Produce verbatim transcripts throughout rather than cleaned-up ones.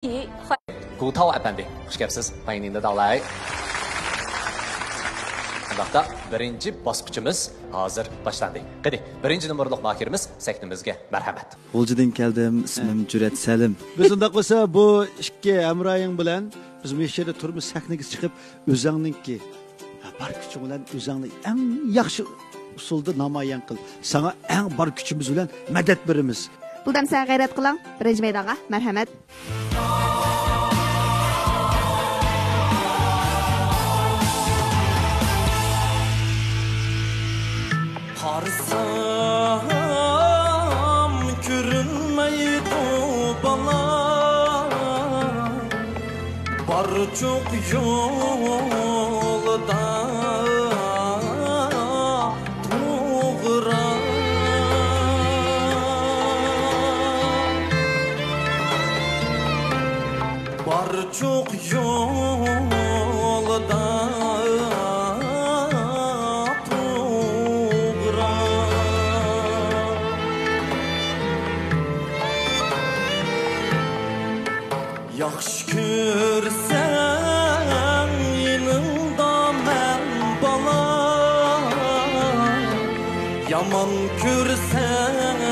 ھۇتاۋ ئەپەندى، خۇش كەپسىز، پاينىڭدا داۋلاي. شۇنداقتا، بىرىنچى باسقۇچىمىز ھازىر باشلاندى. قېنى، بىرىنچى نومۇرلۇق ماھىرىمىز سەھنىمىزگە مەرھەمەت. غۇلجىدىن كەلدىم، ئىسمىم جۈرئەت سەلىم. بىز ئۇنداق بولسا، بۇ ئىككى ھەمراھىڭ بىلەن بىز مۇشۇ يەردە تۇرىمىز، سەھنىگە چىقىپ، ئۆزۈڭنىڭكى بار كۈچۈڭ بىلەن ئۆزۈڭنى ئەڭ ياخشى ئۇسۇلدا نامايان قىل. ساڭا ئەڭ بار كۈچىمىز بىلەن مەدەت بېرىمىز. بۇلدەمسە غەيرەت قىلىڭ. بىرىنچى مەيدانغا مەرھەمەت. قارىسام كۆرۈنمەيدۇ بالا، بارچۇق يولدا توغرا. بارچۇق يولدا توغرا. ياخشى كۆرسەڭ يېنىڭدا مەن بالا، يامان كۆرسەڭ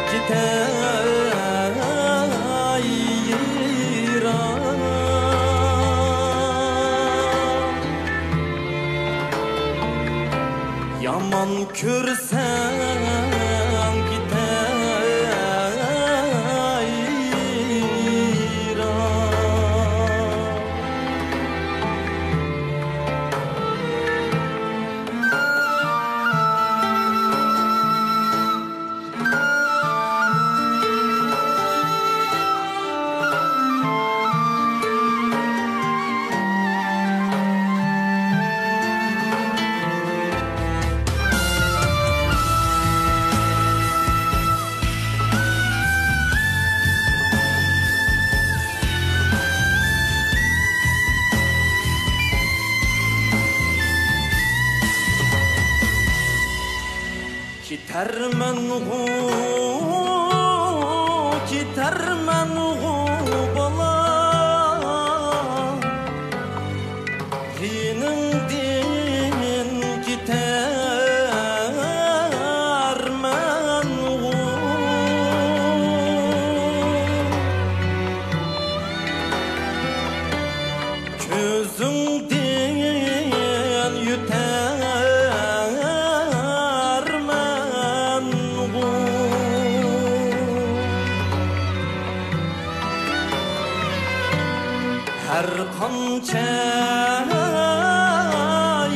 كېتەي يىراق. يامان كۆرسەڭ كېتەي يىراق. كېتەرمەنغۇ، كېتەرمەنغۇ بالا، يېنىڭدىن كېتەرمەنغۇ. كۆزۈڭدىن يۆتەرمەنغۇ. ھەر قانچە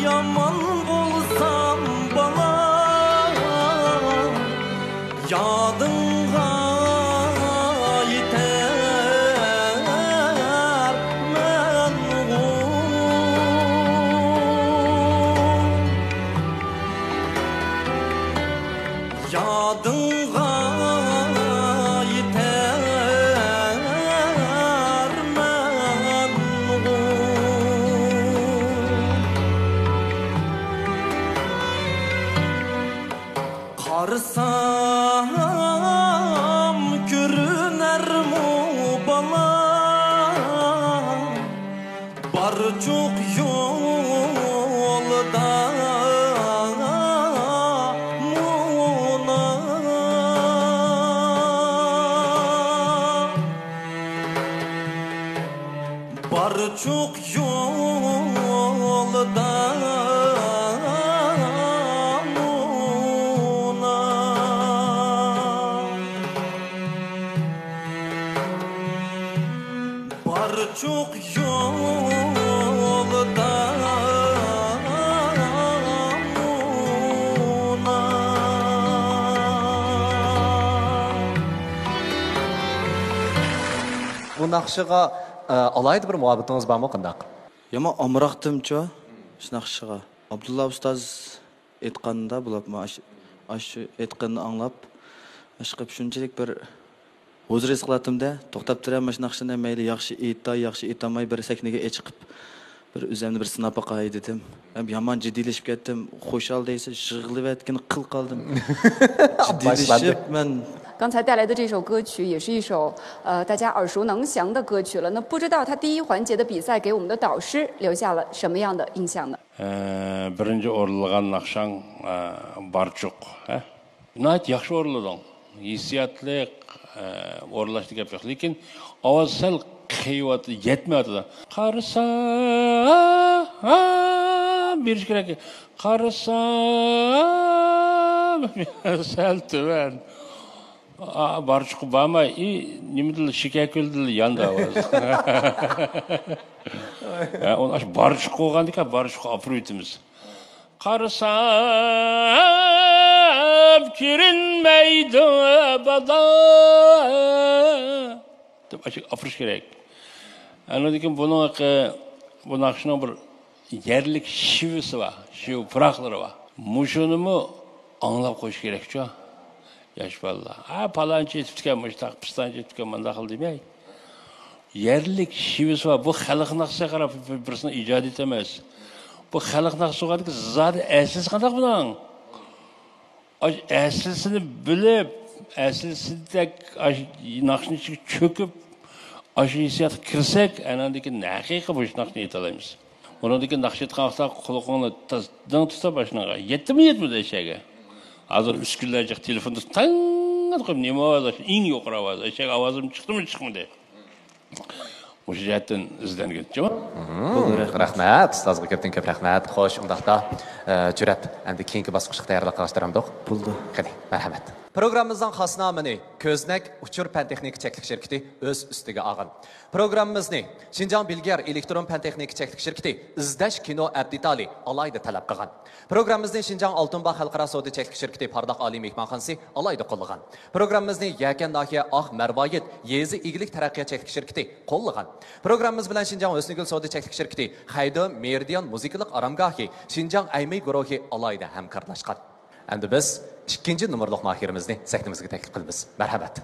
يامان بولسام بالا، يادىڭغا يېتەرمەنغۇ. يادىڭغا يېتەرمەنغۇ. قارىسام كۆرۈنەرمۇ بالا، بارچۇق يولدا مۇنا. بارچۇق يولدا مۇنا. بارچۇق يولدا مۇنا. بۇ ناخشىغا، ئە، ئالاھىدە بىر مۇھەببىتىڭىز بارمۇ، قانداق؟ يامان ئامراقتىمچۇ شۇ ناخشىغا. ئابدۇللا ئۇستاز ئېيتقاندا بولۇپمۇ، ئاش-، ئاشۇ ئېيتقىنىنى ئاڭلاپ، ئىشقىلىپ شۇنچىلىك بىر ھۇزۇر ھېس قىلاتتىم-دە، توختاپ تۇرە، مانا شۇ ناخشىنى مەيلى ياخشى ئېيتاي، ياخشى ئېيتالماي، بىر سەھنىگە ئېچىقىپ، بىر ئۆزۈمنى بىر سىناپ باقاي دېدىم. ھەم يامان جىددىيلىشىپ كەتتىم. خۇشال دەيسىز، يىغلىۋەتكىنى قىل قالدىم. باشلاندى. جىددىيلىشىپ مەن 刚才带来的这首歌曲也是一首，呃，大家耳熟能详的歌曲了。那不知道他第一环节的比赛给我们的导师留下了什么样的印象呢？ ئە، بىرىنچى ئورۇنلىغان ناخشاڭ، ئە، بارچۇق، ھە؟ ناھايىتى ياخشى ئورۇنلىدىڭ. ھېسسىياتلىق، ئە، ئورۇنلاشتا گەپ يوق. لېكىن ئاۋاز سەل قېيىۋاتىدۇ، يەتمەيۋاتىدۇ. قارىسام، بېرىش كېرەك. قارىسام، سەل تۆۋەن. ئا، بارچۇققا بارماي، ئى، نېمىدىلا، شېكەركۆلدىلا ياندى ئاۋاز. ھە، ئۇنى ئاشۇ بارچۇققا قويغاندىكىن، بارچۇققا ئاپىرىۋېتىمىز. قارىسام، كۆرۈنمەيدۇ بالا. دەپ ئاشۇ ئاپىرىش كېرەك. ئاندىن كېيىن بۇنىڭ ھەققى، بۇ ناخشىنىڭ بىر يەرلىك شىۋىسى بار، شىۋە پۇراقلىرى بار. مۇشۇنىمۇ ئاڭلاپ قويۇش كېرەكچۇ، ياش بالىلار. ھە، پالانچى ئېيتىپتىكەن مۇشۇنداق، پىستانچى ئېيتىپتىكەن مۇنداق قىل دېمەي. يەرلىك شىۋىسى بار. بۇ خەلق ناخشىسىغا قاراپ، بىر-، بىرسىنىڭ ئىجادىيىتى ئەمەس. بۇ خەلق ناخشىسى بولغاندىكىن زادى ئەسلىسى قانداق بۇنىڭ؟ ئاش-، ئەسلىسىنى بىلىپ، ئەسلىسىدەك ئاش-، ناخشىنىڭ ئىچىگە چۆكۈپ، ئاشۇ ھېسسىياتقا كىرسەك، ئاناندىن كېيىن ھەقىقىي بۇ ناخشىنى ئېيتالايمىز. بۇنىڭدىن كېيىن ناخشا ئېيتقان ۋاقىتتا قۇلىقىڭنى تاز-، دىڭ تۇتۇپ ئاشۇنىڭغا. يەتتىمۇ يەتمىدى ئەشەگە. ھازىر ئۈسكۈنىلەر جىق تېلېفوندا تاڭ قويۇپ، نېمە ئاۋاز ئاشۇ؟ ئىڭ يۇقىرى ئاۋاز. ئەشەگە ئاۋازىم چىقتىمۇ چىقمىدى؟ مۇشۇ جەھەتتىن ئىزدەنگىنچۇ. مم، رەھمەت، ئۇستازغا كۆپتىن كۆپ رەھمەت. خوش، ئۇنداقتا، ئە، جۈرئەت، ئەمدى كېيىنكى باسقۇچقا تەييارلىق قىلىشتۇرامدۇق؟ بولدى. قېنى، مەرھەمەت. پروگراممىمىزنىڭ خاسنامىنى كۆزنەك ئۇچۇر پەن تېخنىكا چەكلىك شىركىتى ئۆز ئۈستىگە ئالغان. پروگراممىمىزنى شىنجاڭ بىلگېر ئېلېكترون پەن تېخنىكا چەكلىك شىركىتى ئىزدەش كىنو ئەپ دېتالى ئالاھىدە تەلەپ قىلغان. پروگراممىمىزنى شىنجاڭ ئالتۇن باغ خەلقئارا سودا چەكلىك شىركىتى پارداق ئالىي مېھمانخانىسى ئالاھىدە قوللىغان. پروگراممىمىزنى يەكەن ناھىيە ئاق مەرۋايىت يېزا ئىگىلىك تەرەققىيات چەكلىك شىركىتى قوللىغان. پروگراممىمىز بىلەن شىنجاڭ ھۆسنىگۈل سودا چەكلىك شىركىتى، خەيدۇ مېرىدىيان مۇزىكىلىق ئارامگاھى، شىنجاڭ ئەيمەي گۇرۇھى ئالاھىدە ھەمكارلاشقان. ئەمدى بىز ئىككىنچى نومۇرلۇق ماھىرىمىزنى سەھنىمىزگە تەكلىپ قىلىمىز. مەرھەمەت.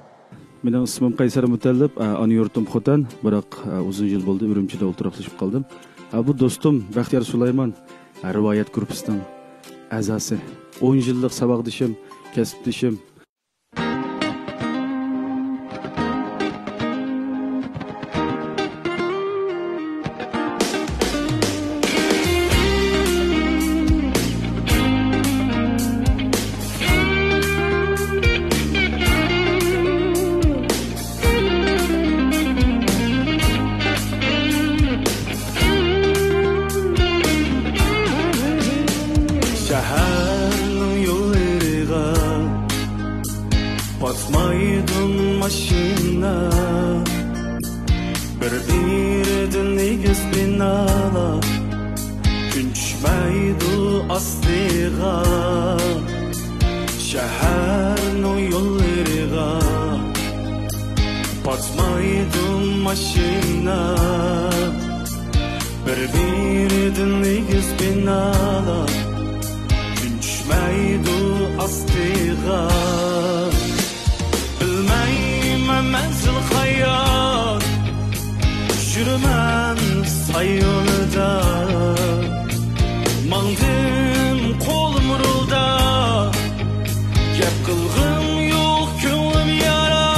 مېنىڭ ئىسمىم قەيسەر مۇتەللىپ، ئانا يۇرتۇم خوتەن، بىراق ئۇزۇن يىل بولدى ئۈرۈمچىدە ئولتۇراقلىشىپ قالدىم. بۇ دوستۇم بەختىيار سۇلايمان، رىۋايەت گۇرۇپپىسىنىڭ ئەزاسى. ئون يىللىق ساۋاقدىشىم، كەسىپدىشىم. شەھەرنىڭ يوللىرىغا پاتمايدۇ ماشىنا، بىر-بىرىدىن ئېگىز بىنالار، كۈن چۈشمەيدۇ ئاستىغا. شەھەرنىڭ يوللىرىغا پاتمايدۇ ماشىنا، بىر-بىرىدىن ئېگىز بىنالار، كۈن چۈشمەيدۇ ئاستىغا. بىلمەيمەن مەنزىل قايان، يۈرىمەن ساي يولىدا. ماڭدىم قولۇم رۇلدا، گەپ قىلغۇم يوق كۆڭلۈم يارا.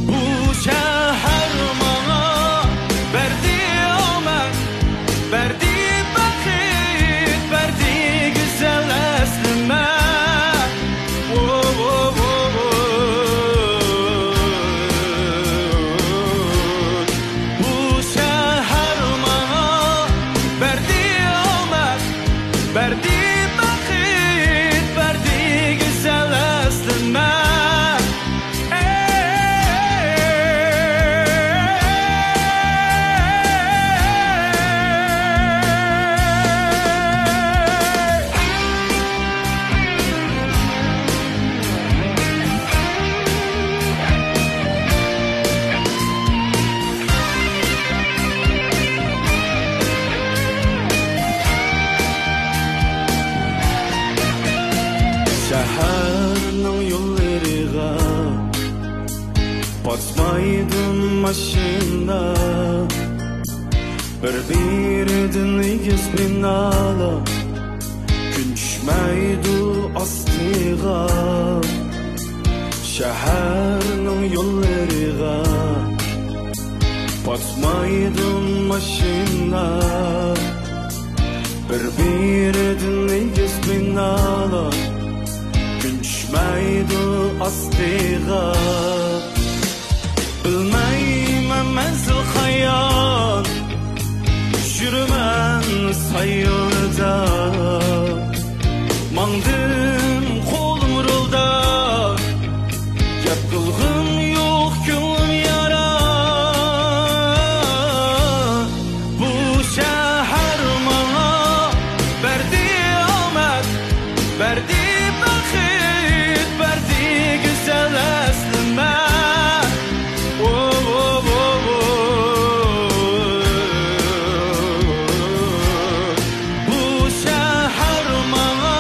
بۇ شەھەر ماڭا بەردى ئومەن، بەردى بەخت، بەردى گۈزەل ئەسلىمە. بۇ شەھەر ماڭا بەردى ئومەن، بەردى بەخت، بەردى گۈزەل ئەسلىمە. شەھەرنىڭ يوللىرىغا پاتمايدۇ ماشىنا، بىر-بىرىدىن ئېگىز بىنالار، كۈن چۈشمەيدۇ مەيدۇ ئاستىغا، شەھەرنىڭ يوللىرىغا، پاتمايدۇ ماشىنا، بىر-بىرىدىن ئېگىز بىنالار، كۈن چۈشمەيدۇ ئاستىغا. بىلمەيمەن مەنزىل قايان، يۈرىمەن سايىلدا. ماڭدىم قولۇم رولدا، گەپ قىلغۇم يوق كۆڭلۈم يارا. بۇ شەھەر ماڭا بەردى ئامەت، بەردى بەخت، بەردى گۈزەل ئەسلىمە. ئو، ئو، ئو، ئو. بۇ شەھەر ماڭا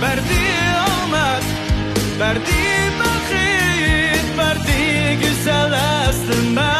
بەردى ئامەت، بەردى بەخت، بەردى گۈزەل ئەسلىمە.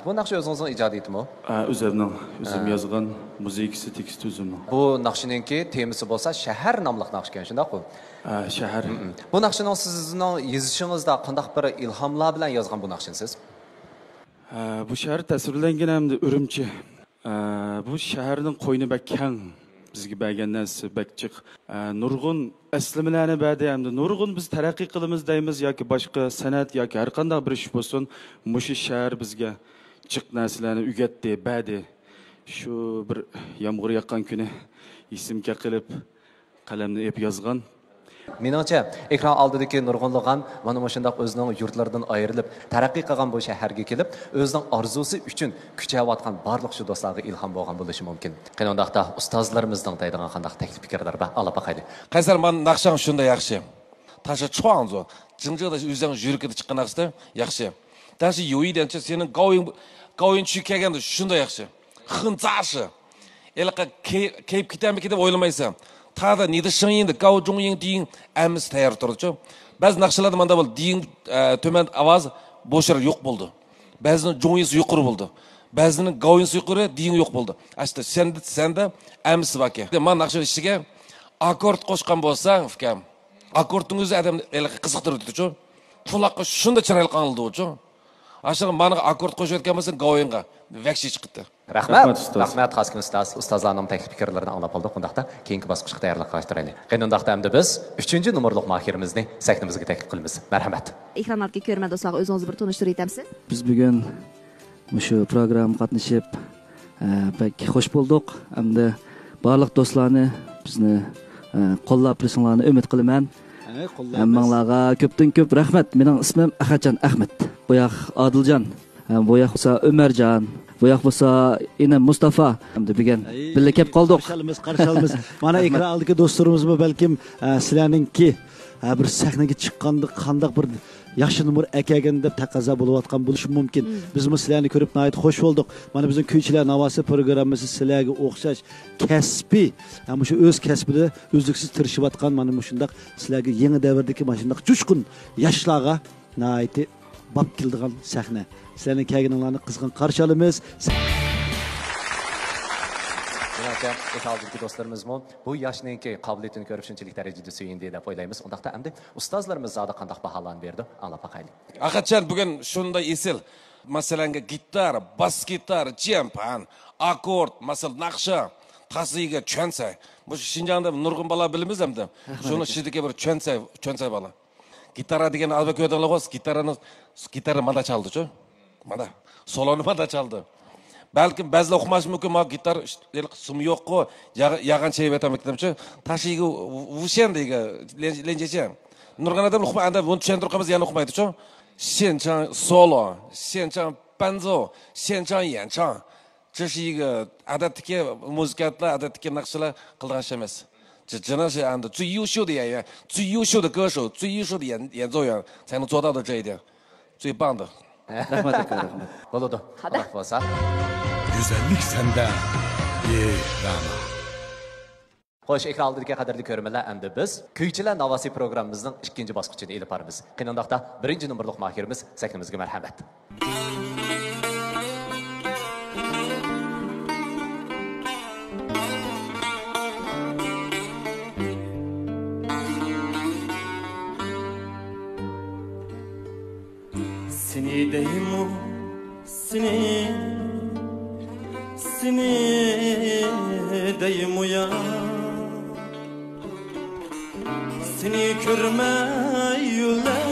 بۇ ناخشا ئۆزىڭىزنىڭ ئىجادىيىتىمۇ؟ ئە، ئۆزۈمنىڭ، ئۆزۈم يازغان، مۇزىكىسى، تېكىستى ئۆزۈمنىڭ. بۇ ناخشىنىڭكى تېمىسى بولسا شەھەر ناملىق ناخشىكەن، شۇنداققۇ؟ ئە، شەھەر. بۇ ناخشىنىڭ سىزنىڭ يېزىشىڭىزدا قانداق بىر ئىلھاملار بىلەن يازغان بۇ ناخشىنى سىز؟ ئە، بۇ شەھەر تەسۋىرلەنگەن ھەمدە ئۈرۈمچى. ئە، بۇ شەھەرنىڭ قوينى بەك كەڭ، بىزگە بەرگەن نەرسىسى بەك جىق. ئە، نۇرغۇن ئەسلىمىلەرنى بەردى ھەمدە نۇرغۇن بىز تەرەققىي قىلىمىز دەيمىز ياكى باشقا سەنئەت ياكى ھەر قانداق بىر ئىش بولسۇن، مۇشۇ شەھەر بىزگە جىق نەرسىلەرنى ئۆگەتتى، بەردى. شۇ بىر يامغۇر ياغقان كۈنى ئېسىمگە قېلىپ، قەلەمنى ئېلىپ يازغان. مېنىڭچە، ئېكران ئالدىدىكى نۇرغۇنلىغان مانا مۇشۇنداق ئۆزىنىڭ يۇرتلىرىدىن ئايرىلىپ، تەرەققىي قىلغان بۇ شەھەرگە كېلىپ، ئۆزىنىڭ ئارزۇسى ئۈچۈن كۈچەۋاتقان بارلىق شۇ دوستلارغا ئىلھام بولغان بولۇشى مۇمكىن. قېنى ئۇنداقتا ئۇستازلىرىمىزنىڭ دەيدىغان قانداق تەكلىپ پىكىرلىرى بار، ئاڭلاپ باقايلى. قەيسەر، مانا ناخشاڭ شۇنداق ياخشى. تاشا چۇاڭزۇ، جىڭجىڭدا ئۆزۈڭ يۈرىكىدە چىققان ناخشا ياخشى. تاشا يۇيىدەنچە سېنىڭ گاۋيىڭ، گاۋيىڭ چۈشۈپ كەلگەندە شۇنداق ياخشى. خىنزاشى. ھېلىقى كەي-، كەيپ كېتەمدىكىن دەپ ئويلىمايسەن. تازا نىدى شىڭيىڭدە گاۋ جۇڭيىڭ دېيىڭ ھەممىسى تەييار تۇرىدۇچۇ. بەزى ناخشىلاردا مانداق بولىدۇ، دېيىڭ، ئە، تۆمەن ئاۋاز بوشراق يوق بولىدۇ. بەزىنىڭ جۇڭيىسى يۇقىرى بولىدۇ. بەزىنىڭ گاۋيىسى يۇقىرى، دېيىڭ يوق بولىدۇ. ئاشتا سەندە، سەندە ھەممىسى باركەن. مانا ناخشا ئىچىگە ئاككورد قوشقان بولساڭ، ئۇكام، ئاككوردنىڭ ئۆزى ئادەمنى ھېلىقى قىزىقتۇرىدۇچۇ. قۇلاققا شۇنداق چىرايلىق ئاڭلىدىچۇ. ئاشۇ مانا ئاككورد قوشۇۋەتكەن بولساڭ، گاۋيىڭغا ۋەھشىي چىقىتتى. رەھمەت، رەھمەت، ئۇستاز. رەھمەت، قاسىم ئۇستاز. ئۇستازلارنىڭ تەكلىپ پىكىرلىرىنى ئاڭلاپ بولدۇق. ئۇنداقتا كېيىنكى باسقۇچقا تەييارلىق قىلىشتۇرايلى. قېنى ئۇنداقتا ئەمدى بىز ئۈچىنچى نومۇرلۇق ماھىرىمىزنى سەھنىمىزگە تەكلىپ قىلىمىز. مەرھەمەت. ئېكران ئالدىدىكى كۆرۈرمەن دوستلارغا ئۆزىڭىزنى بىر تونۇشتۇرۇۋېتەمسىز؟ بىز بۈگۈن مۇشۇ پروگراممىغا قاتنىشىپ، ئە، بەك خوش بولدۇق. ئەمدى بارلىق دوستلارنى، بىزنى، ئە، قوللاپ تۇرۇشۇڭلارنى ئۈمىد قىلىمەن. ھە، قوللايمىز. ھەممىڭلارغا كۆپتىن كۆپ رەھمەت. مېنىڭ ئىسمىم ئەخەتجان ئەخمەت. بۇ ياق ئادىلجان. ھە، بۇ ياق بولسا ئۆمەرجان. بۇ ياق بولسا ئىنىم مۇستافا. ئەمدى بۈگۈن ئەي، بىللە كەپ قالدۇق. قارشى ئالىمىز، قارشى ئالىمىز. مانا رەھمەت. ئېكران ئالدىكى دوستلىرىمىزمۇ بەلكىم، ئە، سىلەرنىڭكى، ئە، بىر سەھنىگە چىققاندا قانداق بىر ياخشى نومۇر ئەكەلگەن دەپ تەقەززا بولۇۋاتقان بولۇشى مۇمكىن. مم. بىزمۇ سىلەرنى كۆرۈپ ناھايىتى خوش بولدۇق. مانا بىزنىڭ كۈيچىلەر ناۋاسى پروگراممىسى سىلەرگە ئوخشاش كەسپىي، ھە، مۇشۇ ئۆز كەسپىدە ئۈزلۈكسىز تىرىشىۋاتقان مانا مۇشۇنداق سىلەرگە يېڭى دەۋردىكى مانا شۇنداق جۇشقۇن ياشلارغا ناھايىتى باب كېلىدىغان سەھنە. سىلەرنىڭ كەلگىنىڭلارنى قىزغىن قارشى ئالىمىز. مېنىڭچە، ئېكران ئالدىدىكى دوستلىرىمىزمۇ بۇ ياشنىڭكى قابىلىيىتىنى كۆرۈپ شۇنچىلىك دەرىجىدە سۆيۈندى دەپ ئويلايمىز. ئۇنداقتا ئەمدى ئۇستازلىرىمىز زادى قانداق باھالارنى بېرىدۇ؟ ئاڭلاپ باقايلى. ئاخەتجان بۈگۈن شۇنداق ئېسىل. مەسىلەنگە گىتار، باس گىتار، جيەنپەن، ئاككورد، مەسىلەن ناخشا، تاسىگە چۈەنسەي. بۇ شىنجاڭدا نۇرغۇن بالا بىلىمىز ئەمدى. شۇنىڭ ئىچىدىكى بىر چۈەنسەي، چۈەنسەي بالا. گىتارا دېگەننى ئازراق كۆردۈڭلارغۇ، گىتارانى، گىتارا مانا چالدىچۇ. مانا، سولونى مانا چالدى. بەلكىم بەزىلەر ئۇقماسى مۇمكىن، مانا گىتار ئىشت-، ھېلىقى سۇمى يوققۇ، ياغ-، ياغان چېيىۋېتەلمىكتىمچۇ. تاشىگە ۋۇشيەن دېگەن، لېن-، لېنجېچيەن. نۇرغۇن ئادەم ئۇقماي، ئەندى بۇنى چۈشەندۈرۈپ قالمىسا يەنە ئۇقمايدىچۇ. شېنچاڭ سولو، شېنچاڭ بەنزو، شېنچاڭ يەنچاڭ. 这是一个 ئادەتتىكى مۇزىكانتلار، ئادەتتىكى ناخشىلار قىلىدىغان ئىش ئەمەس. 这真的是 ئەمدى 最优秀的演员، 最优秀的歌手، 最优秀的演，演奏员才能做到的这一点，最棒的。 رەھمەت ئاكا، رەھمەت. بولىدۇ. قانداق بولسا. گۈزەللىك سەندە، ئېي رەنا. خوش، ئېكران ئالدىدىكى قەدىرلىك كۆرۈرمەنلەر، ئەمدى بىز كۈيچىلەر ناۋاسى پروگراممىمىزنىڭ ئىككىنچى باسقۇچىنى ئېلىپ بارىمىز. قېنى ئۇنداقتا، بىرىنچى نومۇرلۇق ماھىرىمىز سەھنىمىزگە مەرھەمەت. سېنى دەيمۇ، سېنى، سېنى دەيمۇ يا؟ سېنى كۆرمەي ئۆلە-،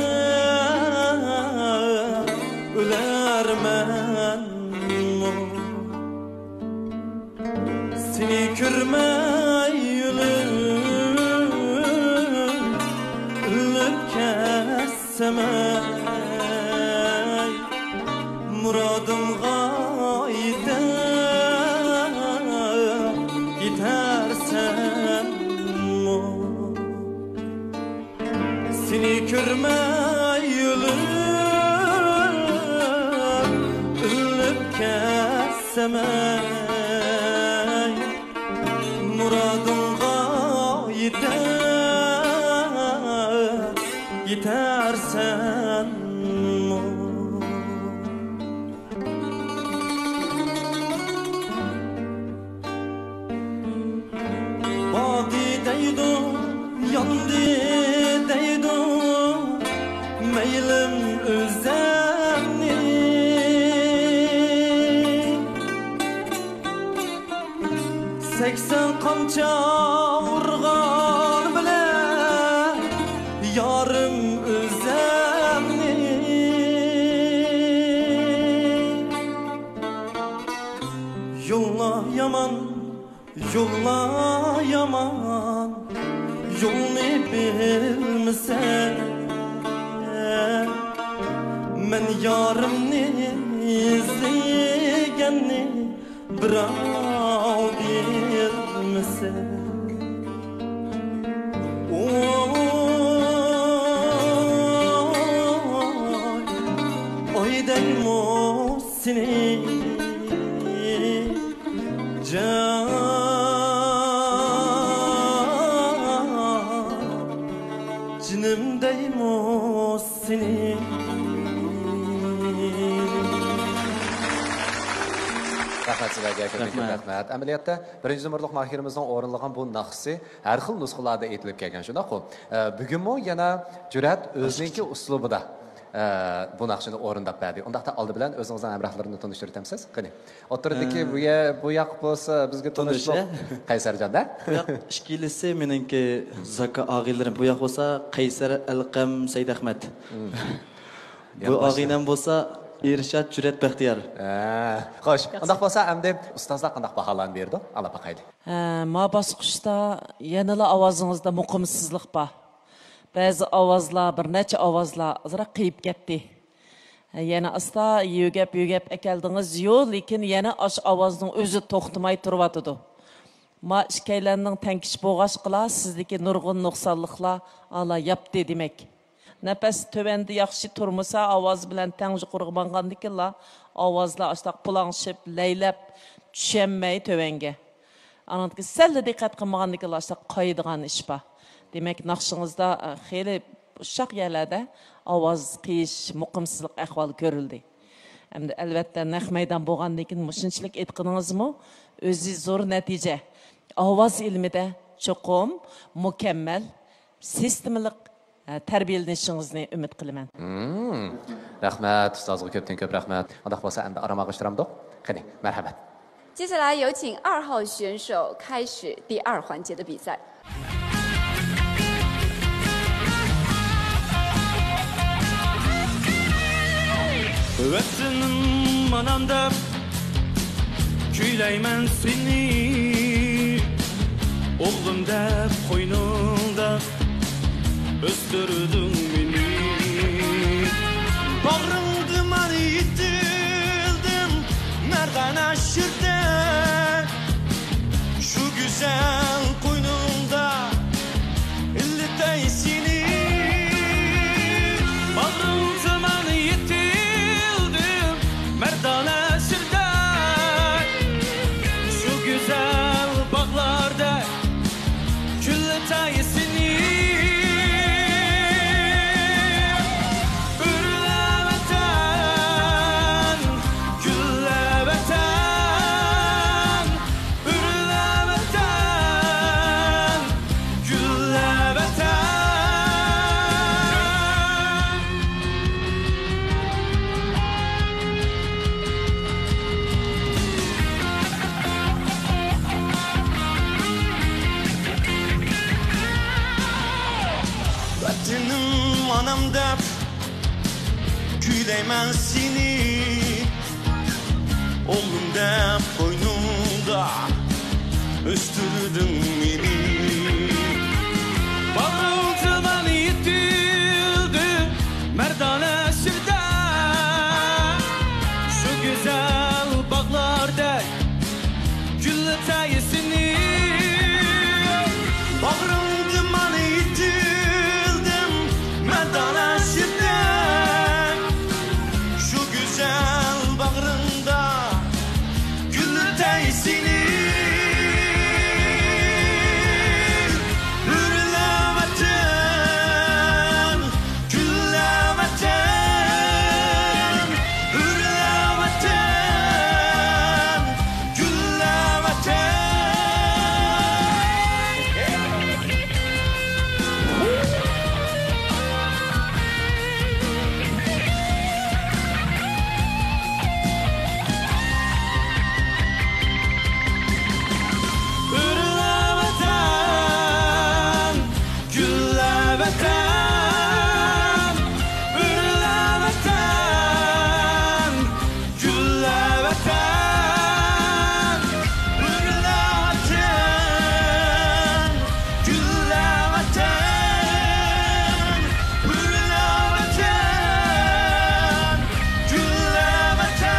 ئۆلەرمەنمۇ؟ سېنى كۆرمەي ئۆلۈپ، ئۆلۈپ كەتسەم ئەي، مۇرادىمغا يېتە-، يېتەرسەنمۇ؟ سېنى كۆرمەي ئۆلۈپ، ئۆلۈپ كەتسەم ئەي، مۇرادىڭغا يېتە-، يېتەرسەنمۇ؟ باردى دەيدۇ، ياندى دەيدۇ، مەيلىم ئۆزەمنى. سەكسەن قامچا ئۇرغان بىلەن يارىم ئۆزەمنى. يوللار يامان، يوللار يامان، يولنى بىلمىسەم. مەن يارىمنى ئىزدىگەننى بىراۋ بىلمىسە. ئوي، ئوي دەيمۇ سېنى جان، جېنىم دەيمۇ سېنى. رەھمەت سىلەرگە، كۆپتىن كۆپ رەھمەت. رەھمەت. ئەمەلىيەتتە، بىرىنچى نومۇرلۇق ماھىرىمىزنىڭ ئورۇنلىغان بۇ ناخشىسى ھەر خىل نۇسخىلاردا ئېيتىلىپ كەلگەن، شۇنداققۇ؟ ئە، بۈگۈنمۇ يەنە جۈرئەت ئۆزىنىڭكى ئۇسلۇبىدا، ئە، بۇ ناخشىنى ئورۇنداپ بەردى. ئۇنداقتا ئالدى بىلەن ئۆزىڭىزنىڭ ھەمراھلىرىنى تونۇشتۇرۇۋېتەمسىز؟ قېنى. ئوتتۇرىدىكى ئە، بۇ يە-، بۇ ياق بولسا بىزگە تونۇش، تونۇش، يا؟ قەيسەرجان-دە؟ بۇ ياق ئىككىلىسى مېنىڭكى زاكا ئاغىنىلىرىم. بۇ ياق بولسا قەيسەر، ئەلقەم، سەيدئەخمەت. مم. بۇ ياق باشتا. ئاغىنەم بولسا ئىرشات، جۈرئەت، بەختىيار. ھە. خوش. ئۇنداق بولسا ئەمدى ئۇستازلار قانداق باھالارنى بېرىدۇ؟ ئاڭلاپ باقايلى. ھە، ما باسقۇچتا يەنىلا ئاۋازىڭىزدا مۇقىمسىزلىق بار. بەزى ئاۋازلار، بىر نەچچە ئاۋازلار ئازراق قېيىپ كەتتى. يەنە ئاستا يۆگەپ-يۆگەپ ئەكەلدىڭىز-يۇ، لېكىن يەنە ئاشۇ ئاۋازنىڭ ئۆزى توختىماي تۇرۇۋاتىدۇ. ما ئىككىيلەننىڭ تەڭكىشى بولغاچقىلا، سىزدىكى نۇرغۇن نۇقسانلىقلار ئالا ياپتى دېمەك. نەپەس تۆۋەندە ياخشى تۇرمىسا، ئاۋاز بىلەن تەڭ يۇقىرىغا ماڭغاندىكىنلا، ئاۋازلار ئاشتاق پۇلاڭشىپ، لەيلەپ، چۈشەلمەي تۆۋەنگە. ئانىڭدىكى سەللا دىققەت قىلمىغاندىكىنلا ئاشتاق قايىدىغان ئىش بار. دېمەك، ناخشىڭىزدا، ئە، خېلى ئۇششاق يەرلەردە ئاۋاز قىيىش، مۇقىمسىزلىق ئەھۋالى كۆرۈلدى. ئەمدى، ئەلۋەتتە، نەق مەيدان بولغاندىن كېيىن مۇشۇنچىلىك ئېيتقىنىڭىزمۇ ئۆزى زور نەتىجە. ئاۋاز ئىلمىدە چوقۇم مۇكەممەل، سىستېمىلىق، ئە، تەربىيەلىنىشىڭىزنى ئۈمىد قىلىمەن. مم. رەھمەت، ئۇستازغا كۆپتىن كۆپ رەھمەت. ئۇنداق بولسا، ئەمدى ئارام ئاغۇشتۇرامدۇق؟ قېنى، مەرھەمەت. 接下来有请二号选手开始第二环节的比赛。 ۋەتىنىم ئانام دەپ كۈيلەيمەن سېنى، ئوغلۇم دەپ قوينۇڭدا ئۆستۈردۈڭ مېنى. باغرىڭدا مەن يېتىلدىم مەردانە شىردەك، شۇ گۈزەل قوينۇڭدا ئىللىتەي سېنى. باغرىڭدا مەن يېتىلدىم مەردانە شىردەك، شۇ گۈزەل باغلاردەك كۈيلەيمەن سېنى، ئوغلۇم دەپ قوينۇڭدا ئۆستۈردۈڭ مېنى. باغرىڭدا مانا يېتىلدىم مەردانە ئەسىردە، شۇ گۈزەل باغلاردەك گۈللىتەي سېنى. باغرىڭدا مانا يېتىلدىم مەردانە ئەسىردە، شۇ گۈزەل باغرىڭدا گۈللىتەي سېنى. ھۆرلە ۋەتەن، گۈللە ۋەتەن، ھۆرلە ۋەتەن، گۈللە ۋەتەن. ھۆرلە ۋەتەن، گۈللە ۋەتەن، ھۆرلە ۋەتەن، گۈللە ۋەتەن، ھۆرلە ۋەتەن، گۈللە ۋەتەن، ھۆرلە ۋەتەن، گۈللە ۋەتەن.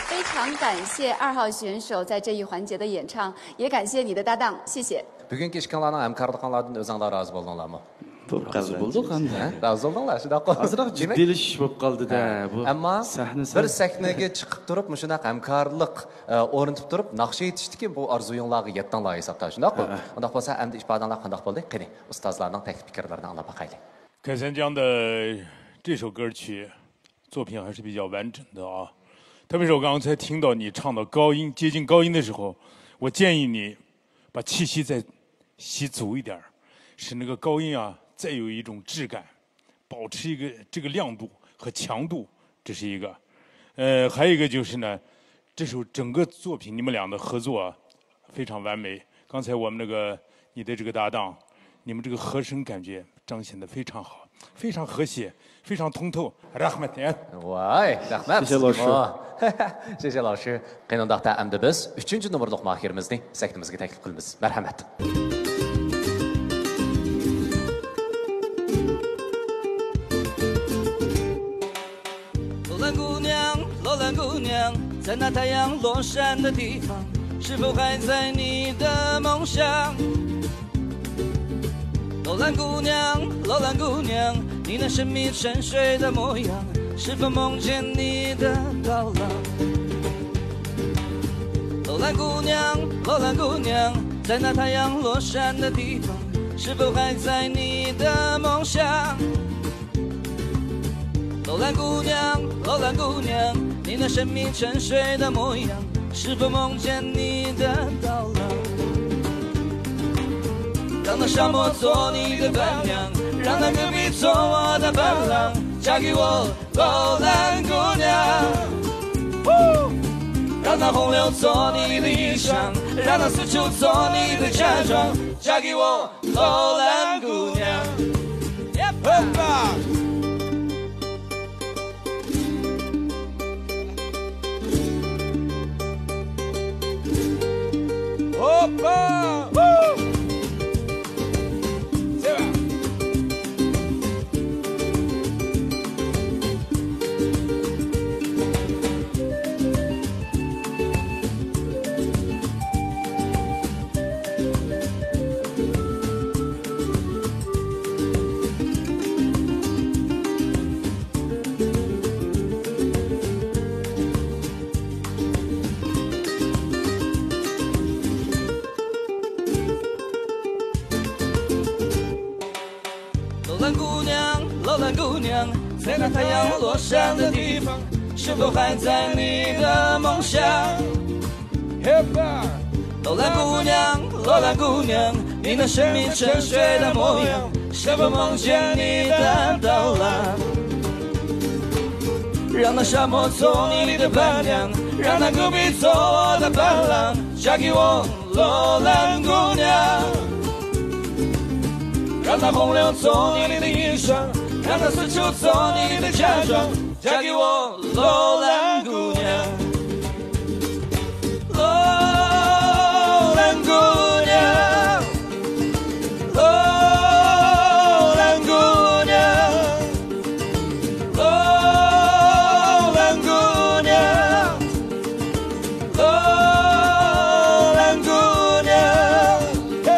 非常感谢二号选手在这一环节的演唱，也感谢你的搭档，谢谢。 بۈگۈنكى ئىككىڭلارنىڭ ھەمكارلىقىڭلاردىن ئۆزۈڭلار رازى بولدۇڭلارمۇ؟ بولۇپ قالدى. رازى بولدۇق ئەمدى. ھە؟ رازى بولدۇڭلار، شۇنداققۇ؟ ئازراق جىددىيلىشىش بولۇپ قالدى-دە، ھە. بۇ ئەمما سەھنە بىر سەل سەھنىگە چىقىپ تۇرۇپ، مۇشۇنداق ھەمكارلىق، ئە، ئورنىتىپ تۇرۇپ، ناخشا ئېيتىشتىكى بۇ ئارزۇيۇڭلارغا يەتتىڭلار ھېسابتا، شۇنداققۇ؟ ھە، ھە. ئۇنداق بولسا، ئەمدى ئىپادەڭلار قانداق بولدى؟ قېنى، ئۇستازلارنىڭ تەكلىپ پىكىرلىرىنى ئاڭلاپ باقايلى. 开山江的这首歌曲 作品还是比较完整的啊。特别是我刚才听到你唱到高音，接近高音的时候，我建议你把气息再吸足一点儿，使那个高音啊再有一种质感，保持一个这个亮度和强度，这是一个。呃，还有一个就是呢，这首整个作品你们俩的合作啊，非常完美。刚才我们那个你的这个搭档，你们这个和声感觉彰显得非常好，非常和谐，非常通透。رەھمەت. ۋاي، رەھمەت. 谢谢老师. 谢谢老师. قېنى ئۇنداقتا ئەمدى بىز ئۈچىنچى نومۇرلۇق ماھىرىمىزنى سەھنىمىزگە تەكلىپ قىلىمىز. مەرھەمەت. 罗兰姑娘，罗兰姑娘，在那太阳落山的地方，是否还在你的梦乡？罗兰姑娘，罗兰姑娘，你那神秘沉睡的模样，是否梦见你的到来？罗兰姑娘，罗兰姑娘，在那太阳落山的地方，是否还在你的梦乡？ 罗兰姑娘，罗兰姑娘，你那神秘沉睡的模样，是否梦见你的到来？让那沙漠做你的伴娘，让那戈壁做我的伴郎，嫁给我，罗兰姑娘。呼！让那洪流做你的衣裳，让那四周做你的嫁妆，嫁给我，罗兰姑娘。 Hoppa! Hoppa! Woo! Lolan 姑娘，Lolan 姑娘，在那太阳落山的地方，是否还在你的梦乡？Lolan 姑娘，Lolan 姑娘，你那神秘沉睡的模样，是否梦见你的到来？让那沙漠做你的伴娘，让那戈壁做我的伴郎，嫁给我，罗兰姑娘。让那洪流做你的衣裳，让那丝绸做你的嫁妆，嫁给我，罗兰姑娘。罗兰姑娘，罗兰姑娘。 罗兰姑娘，罗兰姑娘，嘿，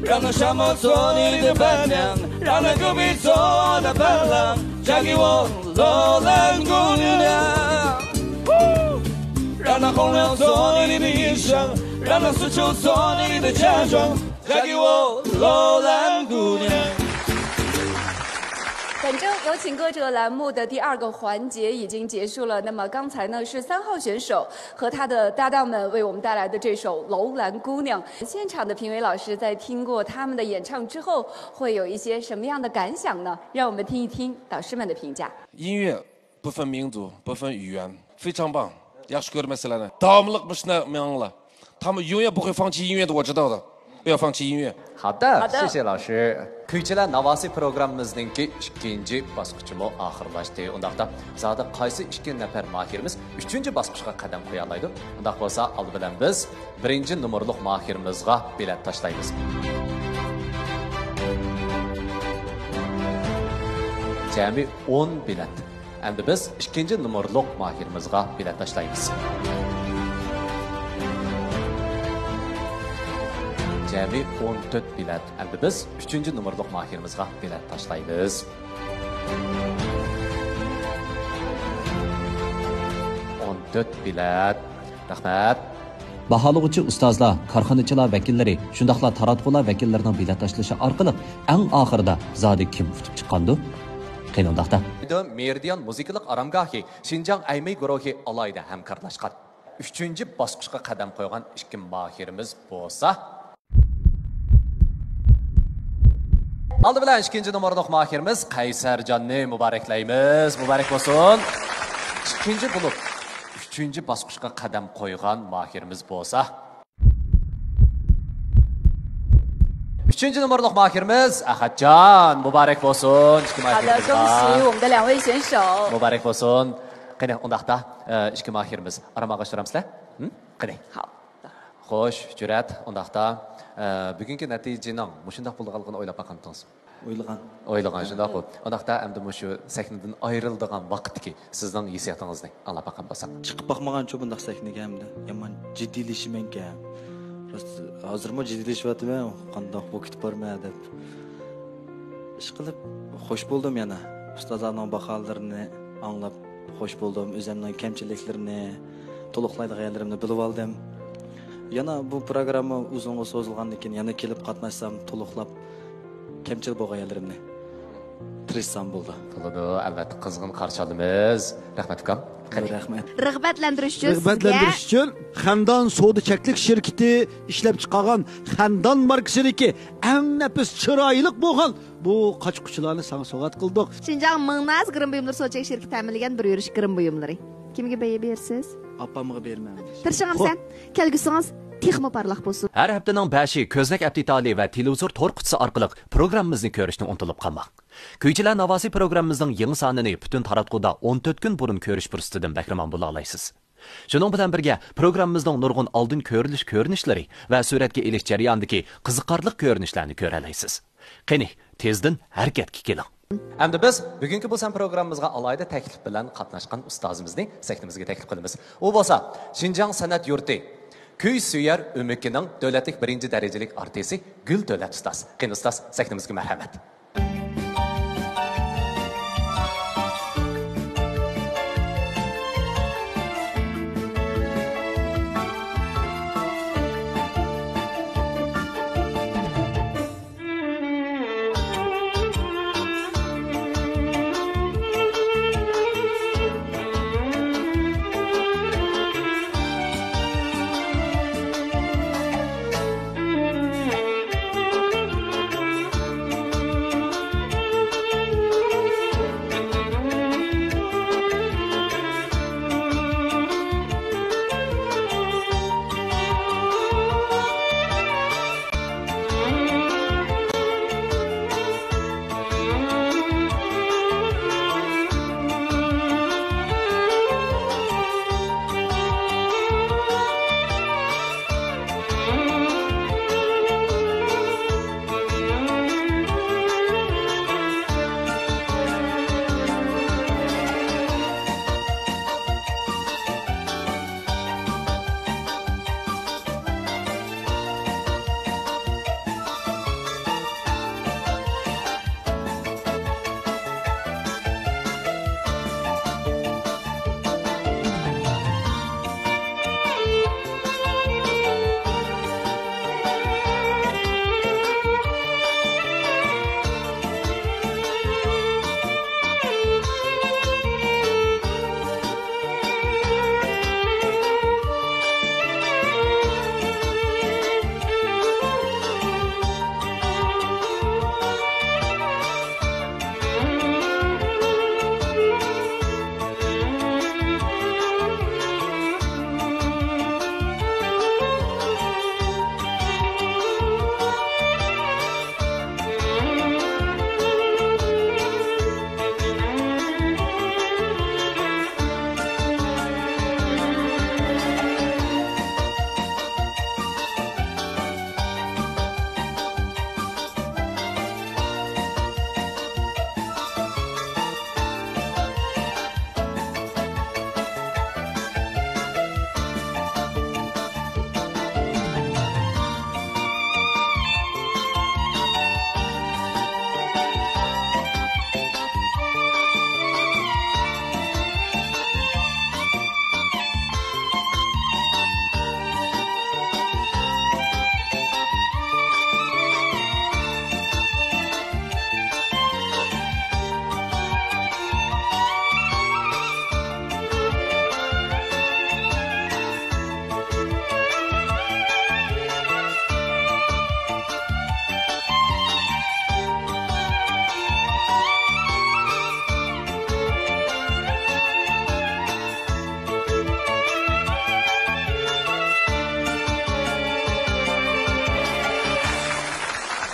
让那沙漠做你的伴娘，让那戈壁做我的伴郎，嫁给我，罗兰姑娘。让那洪流做你的衣裳，让那丝绸做你的嫁妆，嫁给我，罗兰姑娘。 反正有请歌者栏目的第二个环节已经结束了。那么刚才呢是三号选手和他的搭档们为我们带来的这首《楼兰姑娘》。现场的评委老师在听过他们的演唱之后，会有一些什么样的感想呢？让我们听一听导师们的评价。音乐不分民族，不分语言，非常棒。ياخشى كۆرىمەن سىلەرنى. داۋاملىق مۇشۇنداق مېڭىڭلار. 他们永远不会放弃音乐的，我知道的，不要放弃音乐。好的，谢谢老师。كۈيچىلەر ناۋاسى پروگراممىمىزنىڭكى ئىككىنچى باسقۇچىمۇ ئاخىرلاشتى. ئۇنداقتا زادى قايسى ئىككى نەپەر ماھىرىمىز ئۈچىنچى باسقۇچقا قەدەم قويالايدۇ؟ ئۇنداق بولسا ئالدى بىلەن بىز بىرىنچى نومۇرلۇق ماھىرىمىزغا بېلەت تاشلايمىز. جەمئىي ئون بېلەت. ئەمدى بىز ئىككىنچى نومۇرلۇق ماھىرىمىزغا بېلەت تاشلايمىز. جەمئىي ئون تۆت بېلەت. ئەمدى بىز ئۈچىنچى نومۇرلۇق ماھىرىمىزغا بېلەت تاشلايمىز. ئون تۆت بېلەت. رەھمەت. باھالىغۇچى ئۇستازلار، كارخانىچىلار ۋەكىللىرى، شۇنداقلا تاراتقۇلار ۋەكىللىرىنىڭ بېلەت تاشلىشى ئارقىلىق ئەڭ ئاخىرىدا زادى كىم ئۇتۇپ چىققاندۇ؟ قېنى ئۇنداقتا. مېرىدىيان مۇزىكىلىق ئارامگاھى، شىنجاڭ ئەيمەي گۇرۇھى ئالاھىدە ھەمكارلاشقان ئۈچىنچى باسقۇچقا قەدەم قويغان ئىككى ماھىرىمىز بولسا، ئالدى بىلەن ئىككىنچى نومۇرلۇق ماھىرىمىز قەيسەرجاننى مۇبارەكلەيمىز. مۇبارەك بولسۇن. ئىككىنچى بولۇپ ئۈچىنچى باسقۇچقا قەدەم قويغان ماھىرىمىز بولسا، ئۈچىنچى نومۇرلۇق ماھىرىمىز ئەخەتجان. مۇبارەك بولسۇن ئىككى 好的，恭喜 ماھىرىمىزغا. 我们的两位选手。 مۇبارەك بولسۇن. قېنى، ئۇنداقتا، ئە، ئىككى ماھىرىمىز ئارام ئالغاچ تۇرامسىلەر؟ ھىم؟ قېنى. 好的。 خوش، جۈرئەت، ئۇنداقتا، ئە، بۈگۈنكى نەتىجىنىڭ مۇشۇنداق بولىدىغانلىقىنى ئويلاپ باققانتىڭىز؟ ئويلىغان. ئويلىغان، شۇنداققۇ؟ ئۇنداقتا ئەمدى مۇشۇ سەھنىدىن ئايرىلىدىغان ۋاقىتتىكى سىزنىڭ ھېسسىياتىڭىزنى ئاڭلاپ باققان بولساق. چىقىپ باقمىغانچۇ بۇنداق سەھنىگە ئەمدى. يامان جىددىيلىشىمەنكەن. راست، ھازىرمۇ جىددىيلىشىۋاتىمەن، قانداق بولۇپ كېتىپ بارىمەن دەپ. ئىشقىلىپ، خوش بولدۇم يەنە. ئۇستازلارنىڭ باھالىرىنى ئاڭلاپ خوش بولدۇم. ئۆزۈمنىڭ كەمچىلىكلىرىنى، تولۇقلايدىغان يەرلىرىمنى بىلىۋالدىم. يەنە بۇ پروگرامما ئۇزۇنغا سوزۇلغاندىن كېيىن يەنە كېلىپ قاتناشسام، تولۇقلاپ كەمچىل بولغان يەرلىرىمنى تىرىشسام بولدى. بولىدۇ، ئەلۋەتتە، قىزغىن قارشى ئالىمىز. رەھمەت، ئۇكام. قېنى. رەھمەت. رىغبەتلەندۈرۈش ئۈچۈن رىغبەتلەندۈرۈش ئۈچۈن خەندان سودا چەكلىك شىركىتى ئىشلەپچىقارغان خەندان ماركىسىدىكى ئەڭ نەپىس، چىرايلىق بولغان بۇ قاچا-قۇچىلارنى ساڭا سوۋغات قىلدۇق. شىنجاڭ مىڭناز گىرىم بۇيۇملىرى سودا چەكلىك شىركىتى تەمىنلىگەن بىر يۈرۈش گىرىم بۇيۇملىرى. كىمگە بەيگە بېرىسىز؟ ئاپامغا بېرىمەن. تىرىشىڭ ئەمسە. كەلگۈسىڭىز تېخىمۇ پارلاق بولسۇن. ھەر ھەپتىنىڭ بەشى كۆزنەك ئەپ دېتالى ۋە تېلېۋىزور تور قۇتىسى ئارقىلىق پروگراممىمىزنى كۆرۈشنى ئۇنتۇلۇپ قالماڭ. كۈيچىلەر ناۋاسى پروگراممىمىزنىڭ يېڭى سانىنى پۈتۈن تاراتقۇدا ئون تۆت كۈن بۇرۇن كۆرۈش پۇرسىتىدىن بەھرىمەن بولالايسىز. شۇنىڭ بىلەن بىرگە، پروگراممىمىزنىڭ نۇرغۇن ئالدىن كۆرۈلۈش كۆرۈنۈشلىرى ۋە سۈرەتكە ئېلىش جەريانىدىكى قىزىقارلىق كۆرۈنۈشلەرنى كۆرەلەيسىز. قېنى، تېزدىن ھەرىكەتكە كېلىڭ. ئەمدى بىز بۈگۈنكى بۇ سەن پروگراممىمىزغا ئالاھىدە تەكلىپ بىلەن قاتناشقان ئۇستازىمىزنى سەھنىمىزگە تەكلىپ قىلىمىز. ئۇ بولسا شىنجاڭ سەنئەت يۇرتى كۈي سۆيەر ئۆمىكىنىڭ دۆلەتلىك بىرىنچى دەرىجىلىك ئارتىسى گۈل دۆلەت ئۇستاز. قېنى ئۇستاز، سەھنىمىزگە مەرھەمەت.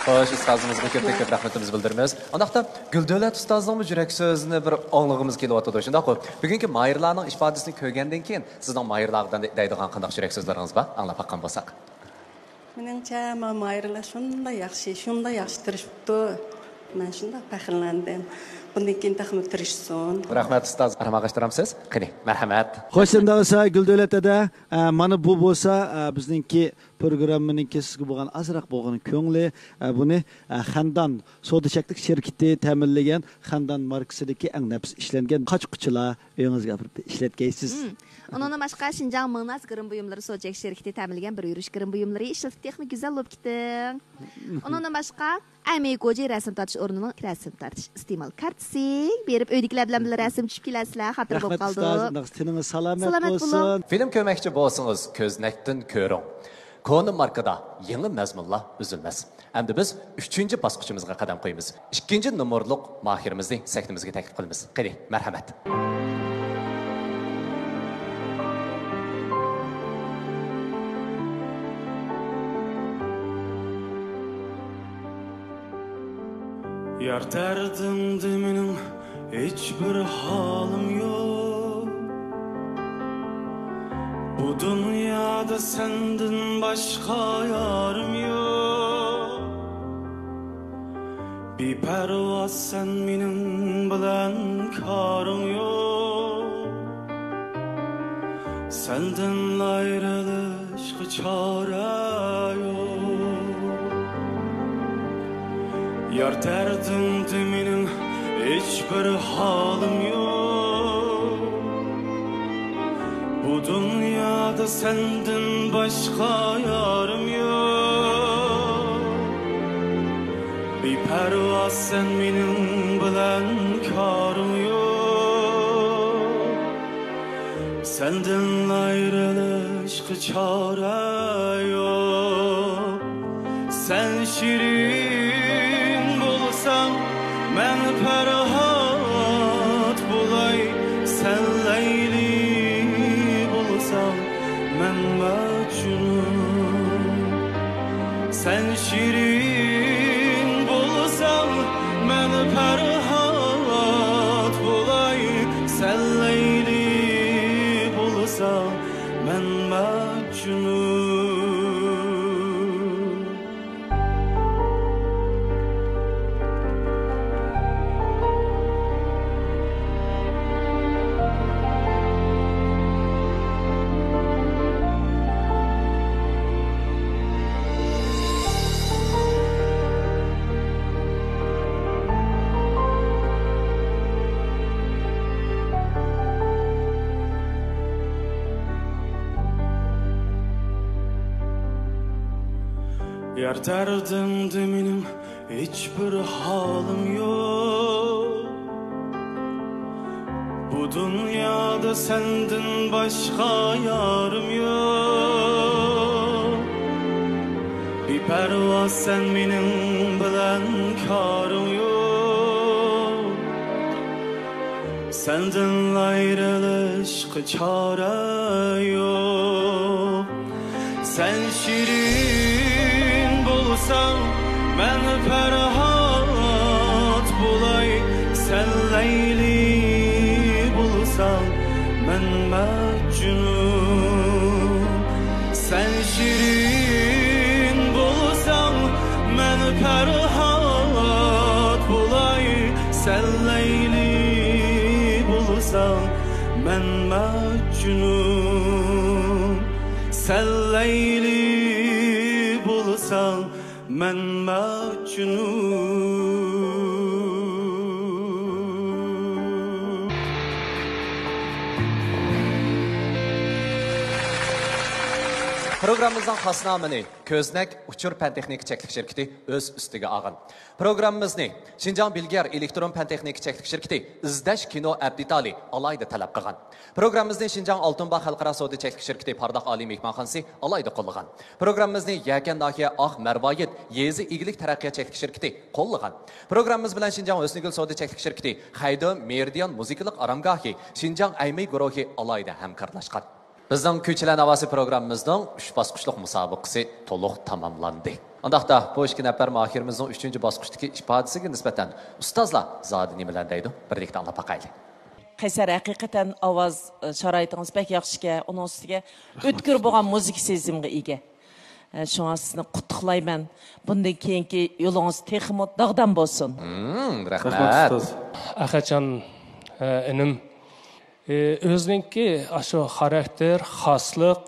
خوش، ئۇستازىمىزغا كۆپتىن كۆپ رەھمىتىمىزنى بىلدۈرىمىز. ئۇنداقتا گۈلدۆلەت ئۇستازنىڭمۇ يۈرەك سۆزىنى بىر ئاڭلىغۇمىز كېلىۋاتىدۇ، شۇنداققۇ؟ بۈگۈنكى ماھىرلارنىڭ ئىپادىسىنى كۆرگەندىن كېيىن سىزنىڭ ماھىرلارغا دەيدىغان قانداق يۈرەك سۆزلىرىڭىز بار؟ ئاڭلاپ باققان بولساق. مېنىڭچە، ما-، ماھىرلار شۇنداق ياخشى، شۇنداق ياخشى تىرىشىپتۇ. مەن شۇنداق پەخىرلەندىم. بۇندىن كېيىن تېخىمۇ تىرىشسۇن. رەھمەت، ئۇستاز. ئارام ئاغاشتۇرامسىز؟ قېنى، مەرھەمەت. خوش، ئەمدى بولسا گۈلدۆلەت ئەدە، ئە، مانا بۇ بولسا، ئە، بىزنىڭكى پروگراممىنىڭكى سىزگە بولغان ئازراق بولغان كۆڭلى، ئە، بۇنى، ئە، خەندان سودا چەكلىك شىركىتى تەمىنلىگەن خەندان ماركىسىدىكى ئەڭ نەپىس ئىشلەنگەن قاچقۇچىلار ئۆيىڭىزگە ئاپىرىپ ئىشلەتكەيسىز. مم. ئۇنىڭدىن باشقا شىنجاڭ مىڭناز گىرىم بۇيۇملىرى سودا چەكلىك شىركىتى تەمىنلىگەن بىر يۈرۈش گىرىم بۇيۇملىرى ئىشلىتىپ تېخىمۇ گۈزەل بولۇپ كېتىڭ. ئۇنىڭدىن باشقا ئەمىي گوجى رەسىم تارتىش ئورنىنىڭ رەسىم تارتىش ئىستېمال كارتىسى. بېرىپ ئۆيدىكىلەر بىلەن بىللە رەسىم چۈشۈپ كېلەرسىلەر، خاتىرە بولۇپ رەھمەت قالىدۇ. ئۇستاز، تېنىڭىز سالامەت سالامەت بولسۇن. بولۇڭ. فىلىم كۆرمەكچى بولسىڭىز، كۆزنەكتىن كۆرۈڭ. كونا ماركىدا يېڭى مەزمۇنلار ئۈزۈلمەس. ئەمدى بىز ئۈچىنچى باسقۇچىمىزغا قەدەم قويىمىز. ئىككىنچى نومۇرلۇق ماھىرىمىزنى سەھنىمىزگە تەكلىپ قىلىمىز. قېنى، مەرھەمەت. يار دەردىمدە مېنىڭ ھېچبىر ھالىم يوق. بۇ دۇنيادا سەندىن باشقا يارىم يوق. بىپەرۋا سەن، مېنىڭ بىلەن كارىڭ يوق. سەندىن ئايرىلىشقا چارە يوق. يار دەردىمدە مېنىڭ ھېچبىر ھالىم يوق. بۇ دۇنيادا سەندىن باشقا يارىم يوق. بىپەرۋا سەن، مېنىڭ بىلەن كارىڭ يوق. سەندىن ئايرىلىشقا چارە يوق. سەن شېرىن بولساڭ، مەن پەرھات بولاي. سەن لەيلى بولساڭ، مەن مەجنۇن. سەن شېرىن بولساڭ، مەن پەرھات بولاي. سەن لەيلى بولساڭ، مەن مەجنۇن. يار دەردىمدە مېنىڭ ھېچبىر ھالىم يوق. بۇ دۇنيادا سەندىن باشقا يارىم يوق. بىپەرۋا سەن، مېنىڭ بىلەن كارىڭ يوق. سەندىن ئايرىلىشقا چارە يوق. سەن شېرىن بولساڭ، مەن پەرھات بولاي. سەن لەيلى بولساڭ، مەن مەجنۇن. سەن شېرىن بولساڭ، مەن پەرھات بولاي. سەن لەيلى بولساڭ، مەن مەجنۇن. سەن لەيلى بولساڭ، مەن مەجنۇن. پروگراممىمىزنىڭ خاس نامىنى كۆزنەك ئۇچۇر پەن تېخنىكا چەكلىك شىركىتى ئۆز ئۈستىگە ئالغان. پروگراممىمىزنى شىنجاڭ بىلگېر ئېلېكترون پەن تېخنىكا چەكلىك شىركىتى ئىزدەش كىنو ئەپ دېتالى ئالاھىدە تەلەپ قىلغان. پروگراممىمىزنى شىنجاڭ ئالتۇن باغ خەلقئارا سودا چەكلىك شىركىتى پارداق ئالىي مېھمانخانىسى ئالاھىدە قوللىغان. پروگراممىمىزنى يەكەن ناھىيە ئاق مەرۋايىت يېزا ئىگىلىك تەرەققىيات چەكلىك شىركىتى قوللىغان. پروگراممىمىز بىلەن شىنجاڭ ھۆسنىگۈل سودا چەكلىك شىركىتى، خەيدو مېرىدىيان مۇزىكىلىق ئارامگاھى، شىنجاڭ ئەيمەي گۇرۇھى ئالاھىدە ھەمكارلاشقان. بىزنىڭ كۈيچىلەر ناۋاسى پروگراممىمىزنىڭ ئۈچ باسقۇچلۇق مۇسابىقىسى تولۇق تاماملاندى. ئۇنداقتا، بۇ ئىككى نەپەر ماھىرىمىزنىڭ ئۈچىنچى باسقۇچتىكى ئىپادىسىگە نىسبەتەن ئۇستازلار زادى نېمىلەرنى دەيدۇ؟ بىرلىكتە ئاڭلاپ باقايلى. قەيسەر، ھەقىقەتەن ئاۋاز، ئە، شارائىتىڭىز بەك ياخشىكەن. ئۇنىڭ ئۈستىگە ئۆتكۈر بولغان مۇزىكا سېزىمىغا ئىگە. ئە، شۇڭا سىزنى قۇتلۇقلايمەن. بۇندىن كېيىنكى يولىڭىز تېخىمۇ داغدام بولسۇن. مم، رەھمەت. رەھمەت، ئۇستاز. ئەخەتجان، ئە، ئىنىم، ئى، ئۆزىنىڭكى ئاشۇ خاراكتېر، خاسلىق،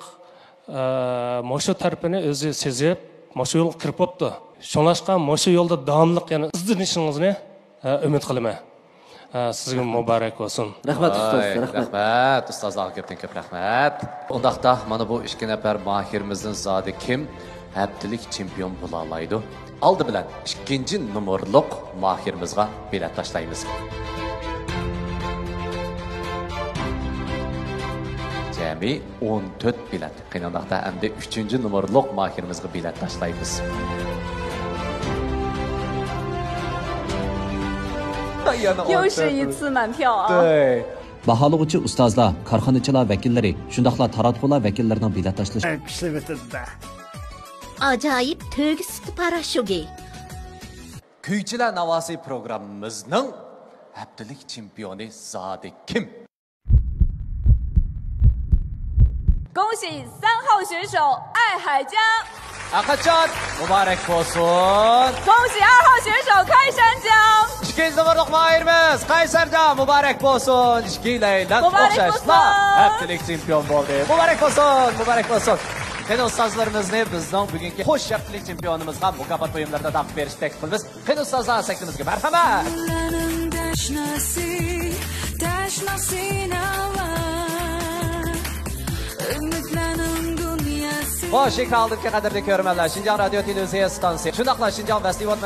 ئە، مۇشۇ تەرىپىنى ئۆزى سېزىپ، مۇشۇ يولغا كىرىپ بوپتۇ. شۇڭلاشقا مۇشۇ يولدا داۋاملىق يەنە ئىزدىنىشىڭىزنى، ئە، ئۈمىد قىلىمەن. ئە، سىزگە مۇبارەك بولسۇن. رەھمەت، ئۇستاز، ۋاي، رەھمەت. رەھمەت، ئۇستازلارغا كۆپتىن كۆپ رەھمەت. ئۇنداقتا، مانا بۇ ئىككى نەپەر ماھىرىمىزدىن زادى كىم ھەپتىلىك چېمپىيون بولالايدۇ؟ ئالدى بىلەن ئىككىنچى نومۇرلۇق ماھىرىمىزغا بېلەت تاشلايمىز. جەمئىي ئون تۆت بېلەت. قېنى ئۇنداقتا ئەمدى ئۈچىنچى نومۇرلۇق ماھىرىمىزغا بېلەت تاشلايمىز. 又是一次满票啊！对。 باھالىغۇچى ئۇستازلار، كارخانىچىلار ۋەكىللىرى، شۇنداقلا تاراتقۇلار ۋەكىللىرىنىڭ بېلەت تاشلىشى. ئاجايىپ تۆگە سۈتى پاراشوكى. كۈيچىلەر ناۋاسى پروگراممىمىزنىڭ ھەپتىلىك چېمپىيونى زادى كىم؟ 恭喜三号选手艾海江。 ئەخەتجان، مۇبارەك بولسۇن. 恭喜二号选手开山江。 ئىككىنچى نومۇرلۇق ماھىرىمىز قەيسەرجان، مۇبارەك بولسۇن. ئىككىيلەيلەن ئوخشاشلا ھەپتىلىك چېمپىيون بولدى. مۇبارەك بولسۇن، مۇبارەك بولسۇن. قېنى ئۇستازلىرىمىزنى بىزنىڭ بۈگۈنكى خوش ھەپتىلىك چېمپىيونىمىزغا مۇكاپات بۇيۇملىرىنى تارقىتىپ بېرىشكە تەكلىپ قىلىمىز. قېنى ئۇستازلار، سەھنىمىزگە مەرھەمەت. خوش، ئېكران ئالدىدىكى قەدىرلىك كۆرۈرمەنلەر، شىنجاڭ رادىيو تېلېۋىزىيە ئىستانسىسى، شۇنداقلا شىنجاڭ فېستىۋال